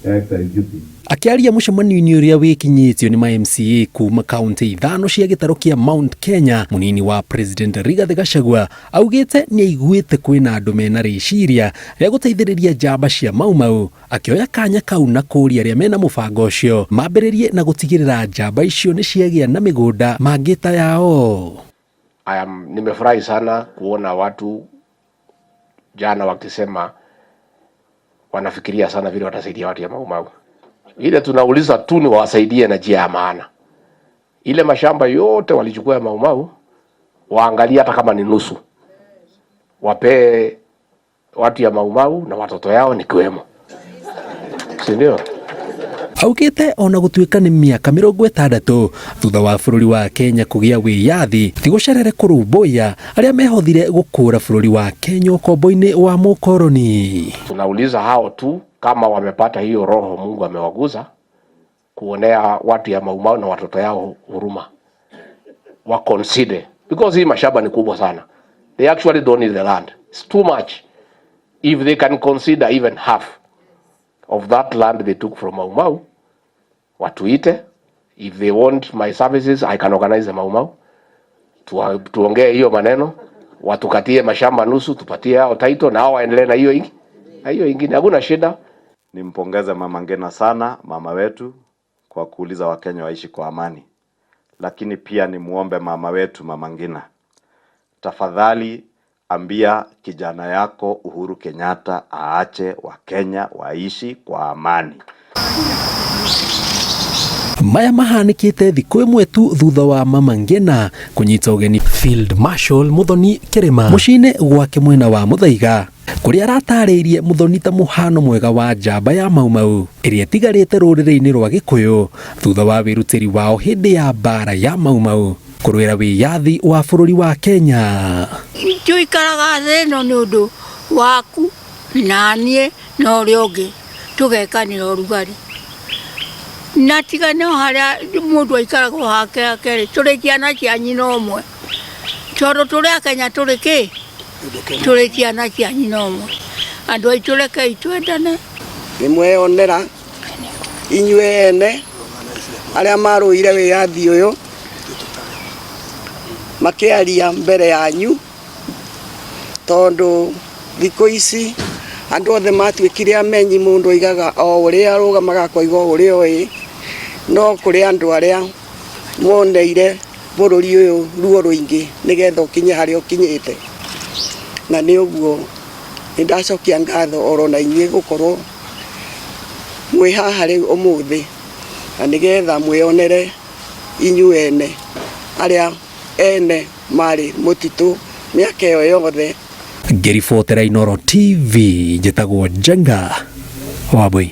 ya excise duty. Akĩaria mũcemanio-inĩ ũrĩa wĩkinyĩtio nĩ ma MCA kuma kaunti ithano cia gĩtarũ kĩa Mount Kenya, mũnini wa President Rigathĩ Gachagua augĩte nĩaiguĩte kwĩna andũ mena rĩciria rĩa gũteithĩrĩria njamba cia Mau Mau, akĩoya kanya kau na kũria arĩa mena mũbango ũcio mambĩrĩrie na gũtigĩrĩra njamba icio nĩ ciagĩa na mĩgũnda mangĩta yao. I am, nimefurahi sana kuona watu jana wakisema wanafikiria sana vile watasaidia watu ya Mau Mau. Ile tunauliza tu ni wawasaidie na njia ya maana. Ile mashamba yote walichukua ya Mau Mau, waangalie hata kama ni nusu, wapee watu ya Mau Mau na watoto yao nikiwemo, si ndio? Augĩte ona gũtuĩka nĩ mĩaka 60 thutha wa bũrũri wa Kenya kũgĩa wĩyathi, ti gũcerere kũrũmbũiya arĩa mehothire gũkũra bũrũri wa Kenya ũkombo-inĩ wa mũkoroni. Tunauliza hao tu kama wamepata hiyo roho Mungu amewaguza kuonea watu ya Mau Mau na watoto yao huruma, wa consider because hii mashamba ni kubwa sana, they actually don't need the land, it's too much. If they can consider even half of that land they took from Mau Mau, watuite. If they want my services, I can organize the Mau Mau, tuongee hiyo maneno, watukatie mashamba nusu, tupatie hao title na hao waendelee na hiyo ingi na hiyo ingine, hakuna shida. Nimpongeze Mama Ngina sana, mama wetu, kwa kuuliza Wakenya waishi kwa amani, lakini pia nimuombe mama wetu Mama Ngina, tafadhali ambia kijana yako Uhuru Kenyatta aache Wakenya waishi kwa amani. Maya mahanĩkĩte thikũ ĩmwe tu thutha wa Mama Ngina kũnyita ũgeni Field Marshal Muthoni Kĩrĩma mũciĩ-inĩ gwake mwena wa Mũthaiga, kũrĩa aratarĩirie Muthoni ta mũhano mwega wa njamba ya Mau Mau ĩrĩa ĩtigarĩte rũrĩrĩ-inĩ rwa Gĩkũyũ thutha wa wĩrutĩri wao hĩndĩ ya mbara ya Mau Mau kũrũĩra wĩyathi wa bũrũri wa Kenya. Tuikaraga thĩ ĩno nĩ ũndũ waku na niĩ na ũrĩa ũngĩ, tũgekanĩra ũrugarĩ na tiga no harĩa mũndũ aikaraga o hake hake rĩ, tũrĩ ciana cia nyina ũmwe, tondũ tũrĩ Akenya, tũrĩ kĩ, tũrĩ ciana cia nyina ũmwe. Andũ aitũ, rekei twendane. Nĩ mweyonera inyuĩ ene arĩa marũire wĩyathi ũyũ makĩaria mbere yanyu, tondũ thikũ ici andũ othe matuĩkire amenyi, mũndũ oigaga o ũrĩa arũgamaga akoiga o ũrĩa oĩ, no kũrĩ andũ arĩa moneire bũrũri ũyũ ruo rũingĩ nĩgetha ũkinye harĩa ũkinyĩte. Na nĩ ũguo nĩ ndacokia ngatho oro na inyuĩ gũkorwo mwĩ haha rĩu ũmũthĩ, na nĩgetha mwĩonere inyuĩ ene arĩa ene marĩ mũtitũ mĩaka ĩyo yothe. Ngĩribotera Inooro TV, njĩtagwo Njenga Wambui.